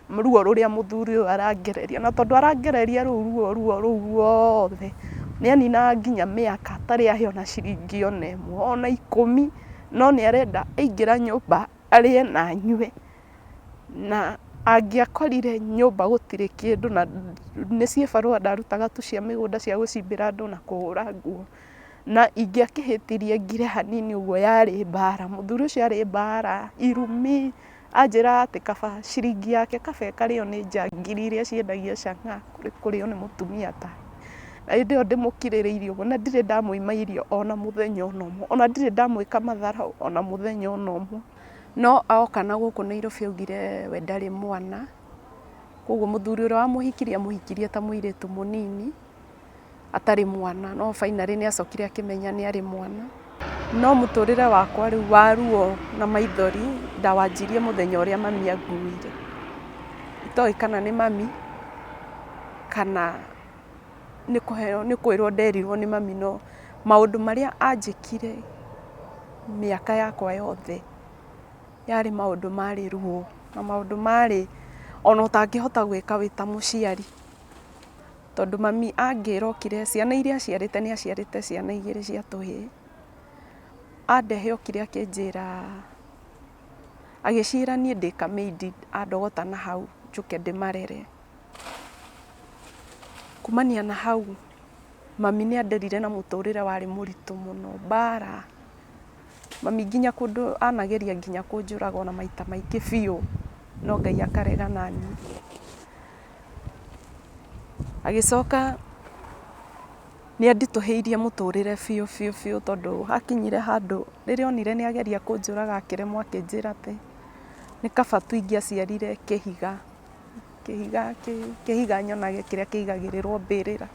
Ruo rũrĩa mũthuri ũyũ arangereria, na tondũ arangereria rũu ruo ruo rũu ruothe, nĩ aninaga nginya mĩaka atarĩ ahe ona ciringi ona ĩmwe, ona ikũmi, no nĩ arenda aingĩra nyũmba arĩe na anyue. Na angĩakorire nyũmba gũtirĩ kĩndũ, na nĩ ciĩbarũa ndarutaga tu cia mĩgũnda cia gũcimbĩra andũ na kũhũra nguo, na ingĩakĩhĩtirie ngire hanini ũguo yarĩ mbara, mũthuri ũcio arĩ mbara, irumi, Anjĩraga atĩ kaba ciringi yake kaba ĩkarĩo nĩ njangiri iria ciendagia chang'aa kũrĩ kũrĩo nĩ mũtumia take. Na hĩndĩ ĩyo ndĩmũkirĩrĩirie ũguo na ndirĩ ndamũima irio ona mũthenya ona ũmwe, ona ndirĩ ndamwĩka matharaũ ona mũthenya ona ũmwe. No oka na gũkũ Nairobi augire we ndarĩ mwana, koguo mũthuri ũrĩa wamũhikirie amũhikirie ta mũirĩtu mũnini. atarĩ mwana, no finally nĩ acokire akĩmenya nĩ arĩ mwana. No mũtũrĩre wakwa rĩu wa ruo na maithori ndawanjirie mũthenya ũrĩa mami anguire. Itoĩ kana nĩ mami kana nĩ kũheo nĩ kwĩrwo nderirwo nĩ mami no maũndũ marĩa anjĩkire mĩaka yakwa yothe yarĩ maũndũ marĩ ruo na maũndũ marĩ ona ũtangĩhota gwĩka wĩ ta mũciari. Tondũ mami angĩra okire, ciana iria aciarĩte nĩ aciarĩte ciana igĩrĩ cia tũhĩĩ, andehe okire akĩnjĩra, agĩciĩra niĩ ndĩ ka maid andogota na hau njũke ndĩmarere. Kumania na hau, mami nĩ anderire na mũtũrĩre warĩ mũritũ mũno, mbara, mami nginya kũndũ anageria nginya kũnjũraga ona maita maingĩ biũ, no Ngai akarega naniĩ. Agĩcoka nĩ anditũhĩirie mũtũrĩre biũ biũ biũ tondũ hakinyire handũ rĩrĩa onire nĩ ageria kũnjũraga akĩremwo akĩnjĩra atĩ nĩ kaba tu ingĩaciarire kĩhiga, kĩhiga kĩhiga nyonage kĩrĩa kĩigagĩrĩrwo mbĩrĩra.